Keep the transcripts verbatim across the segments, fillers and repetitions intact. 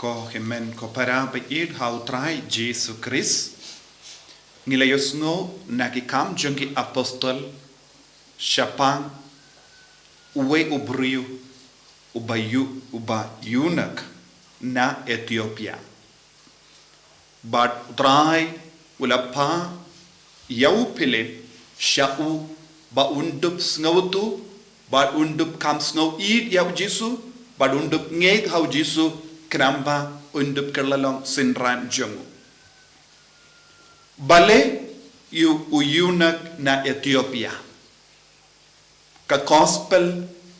Ko hynmen ko para ba ïeit ha u Trai Jisu Khrist. Ngi la ïohsngew na ki Kam jong ki Apostol shaphang uwei u briew uba yu, uba eunuch na Ethiopia. Bad u Trai u la phah ïa u Philip sha u ba un dup sngewthuh, bad un dup kham sngew ïeit ïa u Jisu, bad un dup ngeit ha u Jisu, khnang ba un dup kylla long synran jong u. Balei ïa u eunuch na Ethiopia? Ka Gospel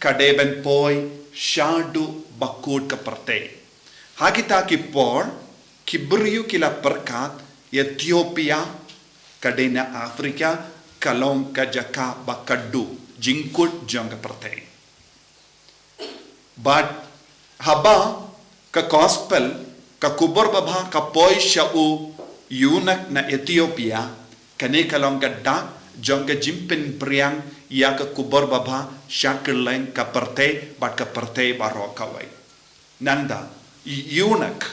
ka dei ban poi shaduh bakut ka pyrthei. Ha kita ki por, ki briew ki la pyrkhat Ethiopia ka dei na Africa, ka long ka jaka ba khatduh jingkut jong ka pyrthei. Bad haba ka Gospel, ka Khubor Babha ka poi sha u eunuch na Ethiopia, kane ka long ka dak jong ka jingpynpriang ïa ka Khubor Babha sha kylleng ka pyrthei bad ka pyrthei baroh kawei. Nangta, eunuch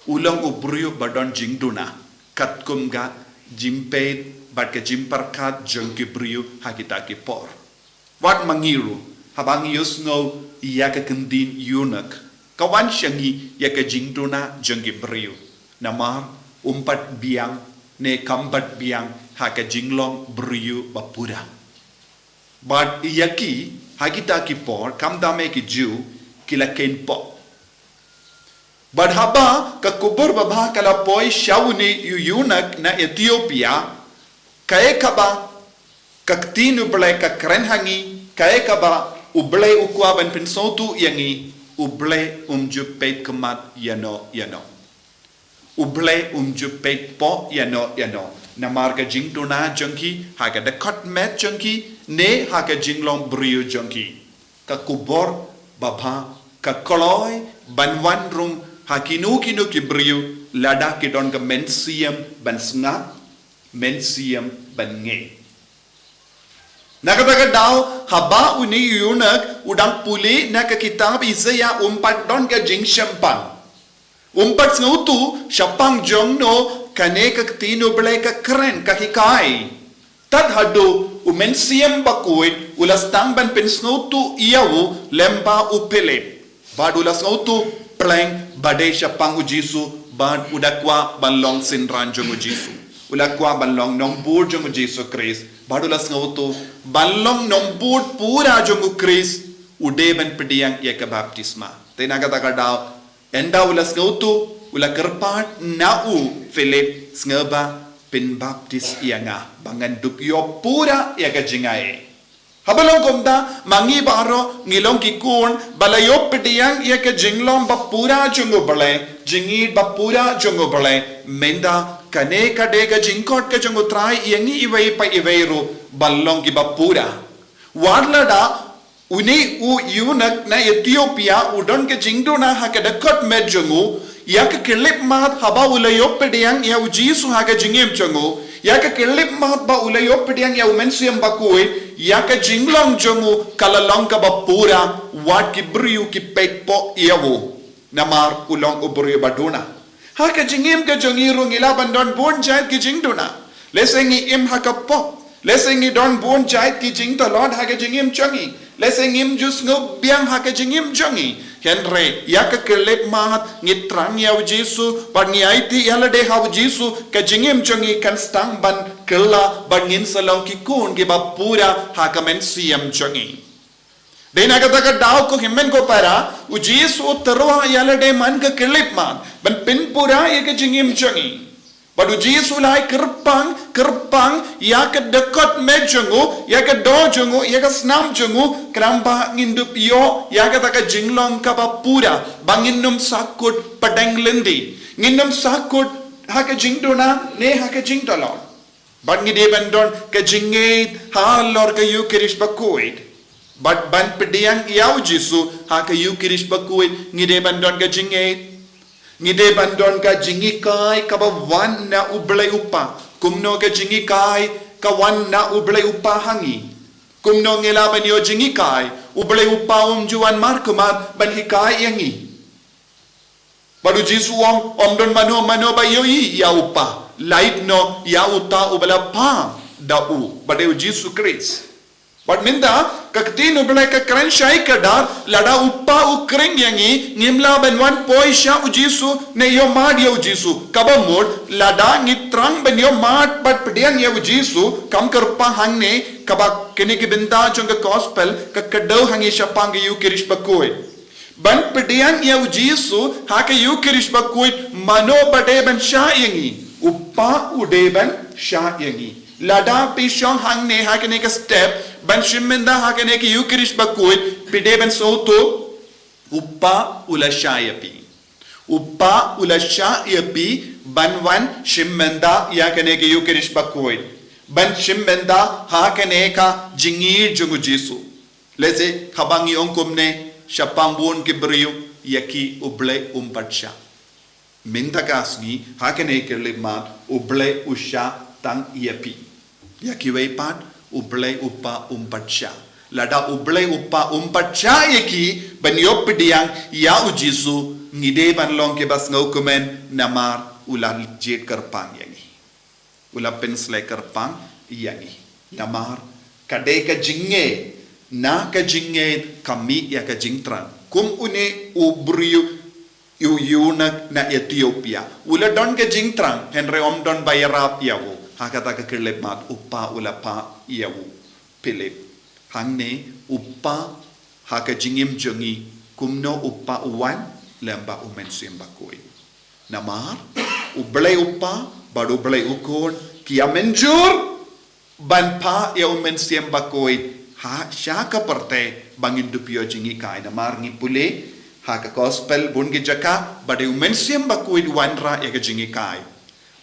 u long u briew ba don jingduna, katkum ka jingpeit bad ka jingpyrkhat jong ki briew ha kita ki por. Wat ma ngi ruh, haba ngi ïohsngew ïa ka kyntien eunuch, ka wan sha ngi ïa ka jingduna jong ki briew. Namar um pat biang ne kam pat biang ha ka jinglong briew ba pura. Bad ïa ki, ha kita ki por, khamtam eh ki Jiw, ki la kheiñ pop. Bad haba ka Khubor Babha ka la poi sha une u eunuch na Ethiopia, kaei kaba ka ktien U Blei ka kren ha ngi, kaei kaba U Blei u kwah ban pynsngewthuh ïa ngi, U Blei um ju peit khmat ïano ïano. U Blei um ju peit pop ïano ïano namar ka jingduna jong ki, ha ka dkhot met jong ki, ne ha ka jinglong briew jong ki. Ka Khubor Babha ka kloi ban wan rung ha kino kino ki briew, lada ki don ka mynsiem ban sngap, mynsiem ban ngeit. Na kata ka daw, haba une u eunuch u dang pule na ka kitab Isaïah, um pat don ka jingshemphang. Um pat sngewthuh shaphang jong no kane ka ktien U Blei ka kren, ka hikai. Tad haduh u Mynsiem Bakhuid u la sdang ban pynsngewthuh ïa u lyngba u Philip. Bad u la sngewthuh pleng ba dei shaphang u Jisu, bad u da kwah ban long synran jong u Jisu. U la kwah ban long nongbud jong u Jisu Khrist. Bad u la sngewthuh ban long nongbud pura jong u Khrist, u dei ban pdiang ïa ka baptisma. Te na kata ka daw, ynda u la sngewthuh, u la kyrpad na u Philip, sngewbha pynbaptis ïa nga ba ngan dup ïoh pura ïa ka jingai. Haba long kumta, ma ngi baroh ngi long ki khun ba la ïoh pdiang ïa ka jinglong ba pura jong U Blei, jingïeit ba pura jong U Blei. Mynta kane ka dei ka jingkhot ka jong U Trai ïa ngi iwei pa iwei ruh ban long ki ba pura. Wat lada une u eunuch na Ethiopia u don ka jingduna ha ka dkhot met jong u, ïa ka khyllipmat haba u la ïoh pdiang ïa u Jisu ha ka jingim jong u, ïa ka khyllipmat ba u la ïoh pdiang ïa u Mynsiem Bakhuid, ïa ka jinglong jong u ka la long kaba pura, wat ki briew ki peit pop ïa u. Namar u long u briew ba duna. Ha ka jingim ka jong ngi ruh ngi lah ban don bun jait ki jingduna. Lehse ngi im ha ka pop. Lehse ngi don bun jait ki jingtlot ha ka jingim jong ngi. Lehse ngim ju sngew biang ha ka jingim jong ngi. Hynrei ïa ka khyllipmat ngi thrang ïa u Jisu, bad ngi aiti ïa lade ha u Jisu, ka jingim jong ngi kan sdang ban kylla, bad ngin sa long ki khun ki ba pura ha ka mynsiem jong ngi. Dei na kata ka daw ko hynmen ko para, u Jisu u tyrwa ïa lade man ka khyllipmat ban pynpura ïa ka jingim jong ngi. Bad u Jisu u la ai kyrpang, kyrpang ïa ka dkhot met jong u, ïa ka doh jong u, ïa ka snam jong u, khnang ba ngin dup ïoh ïa kata ka jinglong kaba pura, ba ngin ym sahkut pdeng lynti, ngin ym sahkut ha ka jingduna ne ha ka jingtlot. Bad ngi dei ban don ka jingngeit halor ka Eukharist Bakhuid. Bad ban pdiang ïa u Jisu ha ka Eukharist Bakhuid ngi dei ban don ka jingngeit. Ngi dei ban don ka jinghikai kaba wan na u Blei u Kpa. Kumno ka jinghikai ka wan na u Blei u Kpa ha ngi? Kumno ngi lah ban ïoh jinghikai? U Blei u Kpa um ju wan markhmat ban hikai ïa ngi. Bad u Jisu u ong, ym don mano mano ba ïohi ïa u Pa, lait noh ïa uta uba la phah da u, bad u Jisu Khrist. Bad mynta, ka ktien U Blei ka kren shai kdar, lada u Pa u khring ïa ngi, ngim lah ban wan poi sha u Jisu, ne ïohmad ïa u Jisu. Kaba mut, lada ngi thrang ban ïohmad bad pdiang ïa u Jisu, kam kyrpang hangne, kaba kane ka bynta jong ka gospel, ka kdew ha ngi shaphang ka Ïukharist bakhuid. Ban pdiang ïa u Jisu, ha ka Ïukharist bakhuid, mano ba dei ban shah ïa ngi? U Pa u dei ban shah ïa ngi. Lada phi shong hangne ha kane ka step, ban shim bynta ha kane ka Ïukharist bakhuid, phi dei ban sngewthuh, u Pa u la shah ïa phi. U Pa u la shah ïa phi, ban wan shim bynta ïa kane ka Ïukharist bakhuid. Ban shim bynta ha kane ka jingïeit jong u Jisu. Lehse, haba ngi ong kumne, shaphang bun ki briew, ïa ki U Blei um pat shah. Mynta ka sngi, ha kane ka khyllipmat, U Blei u shah tang ïa phi. Ïa kiwei pat, U Blei u Pa um pat shah. Lada U Blei u Pa um pat shah ïa ki, ban ïoh pdiang, ïa u Jisu, ngi dei ban long kiba sngewkmen, namar, u la jied kyrpang ïa ngi. U la pynsleh kyrpang ïa ngi. Namar, ka dei ka jingngeit, na ka jingngeit ka mih ïa ka jingthrang. Kum une u briew u eunuch na Ethiopia. U la don ka jingthrang, hynrei ym don ba ïarap ïa u. Ha kata ka khyllipmat u Pa u la phah ïa u. Philip. Hangne u Pa ha ka jingim jong ngi kumno u Pa u wan lyngba u Mynsiem Bakhuid. Namar, U Blei u Pa, bad U Blei u Khun, ki ïa mynjur, ban phah ïa u Mynsiem Bakhuid, ha sha ka pyrthei, ba ngin dup ïoh jinghikai, namar ngi pule, ha ka gospel bun ki jaka, ba dei u Mynsiem Bakhuid u wanrah ïa ka jinghikai.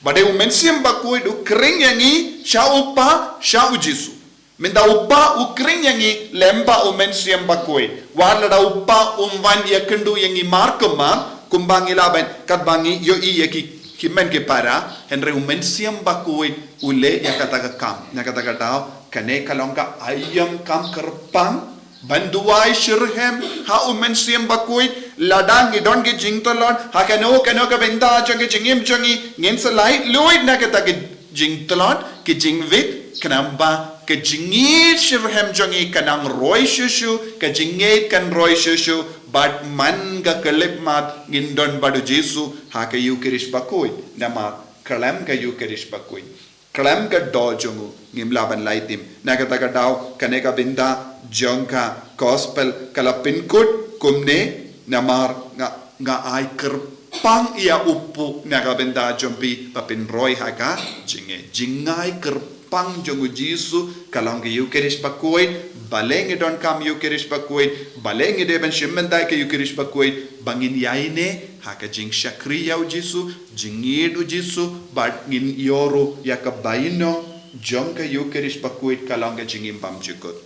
Ba dei u Mynsiem Bakhuid u khring ïa ngi, sha u Pa, sha u Jisu. Mynta u Pa u khring ïa ngi lyngba u Mynsiem Bakhuid. Wat lada u Pa um wan ïakynduh ïa ngi markhmat, kumba ngi lah ban, katba ngi ïohi ïa ki, ki hynmen ki para, hynrei u Mynsiem Bakhuid u leh ïa kata ka kam, na kata ka daw, kane ka long ka aïom kam kyrpang, ban duwai shitrhem, ha u Mynsiem Bakhuid, lada ngi don ki jingtlot, ha kano kano ka bynta jong ki jingim jong ngi, ngin sa lait luid na kata ki jingtlot, ki jingwit, khnang ba, ki jingïeit shitrhem jong ngi kan nang roi shuh shuh, ki jingngeit kan roi shuh shuh, bad man ka khyllipmat ngin don bad u Jisu, ha ka Ïukharist Bakhuid, namar, khlem ka Ïukharist Bakhuid. Khlem ka doh jong u, ngim lah ban lait tim. Na kata ka daw, kane ka bynta, jong ka gospel, ka la pynkut, kumne, namar, nga, nga ai kyrpang ïa u Pu, na ka bynta jong phi, ba phin roi ha ka, jingngeit. Jingai kyrpang jong u Jisu, ka long ka Ïukharist Bakhuid, balei ngi donkam Ïukharist Bakhuid, balei ngi dei ban shim bynta ka Ïukharist Bakhuid, ba ngin ïaineh, ha ka jingshakri ïa u Jisu, jingïeit u Jisu, bad ngin ïoh ruh ïa ka bainong, jong ka Ïukharist Bakhuid ka long ka jingim bymjukut.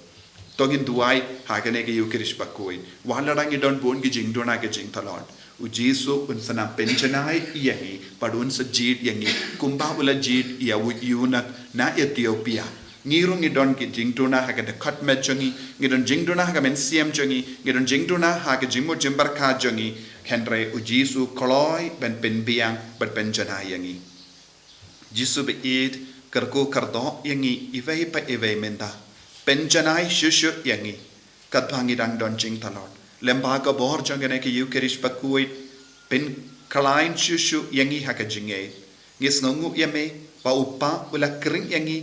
To ngin duwai, ha kane ka Ïukharist Bakhuid. Wat lada ngi don bun ki jingduna ki jingtlot. U Jisu un sa nang pynjanai ïa ngi, bad un sa jied ïa ngi, kumba u la jied ïa u eunuch na Ethiopia. Ngi ruh ngi don ki jingduna ha ka dkhot met jong ngi, ngi don jingduna ha ka mynsiem jong ngi, ngi don jingduna ha ka jingmut jingpyrkhat jong ngi, hynrei u Jisu kloi ban pynbiang, ban pynjanai ïa ngi. Jisu baieit, kyrkhu kyrdoh ïa ngi iwei pa iwei mynta. Pynjanai shuh shuh ïa ngi. Katba ngi dang don jingtlot. Lyngba ka bor jong kane ka Ïukharist Bakhuid. Pynkhlaiñ shuh shuh ïa ngi ha ka jingngeit. Ngi sngewnguh ïa me, ba u Pa u la khring ïa ngi,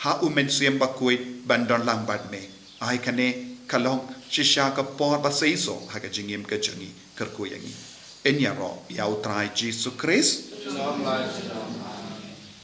ha u Mynsiem Bakhuid, ban don lang bad me. Ai kane, ka long, shisha ka por ba seisoh, ha ka jingim ka jong ngi, kyrkhu ïa ngi. Yn ïaroh, ïa u Trai Jisu Khrist.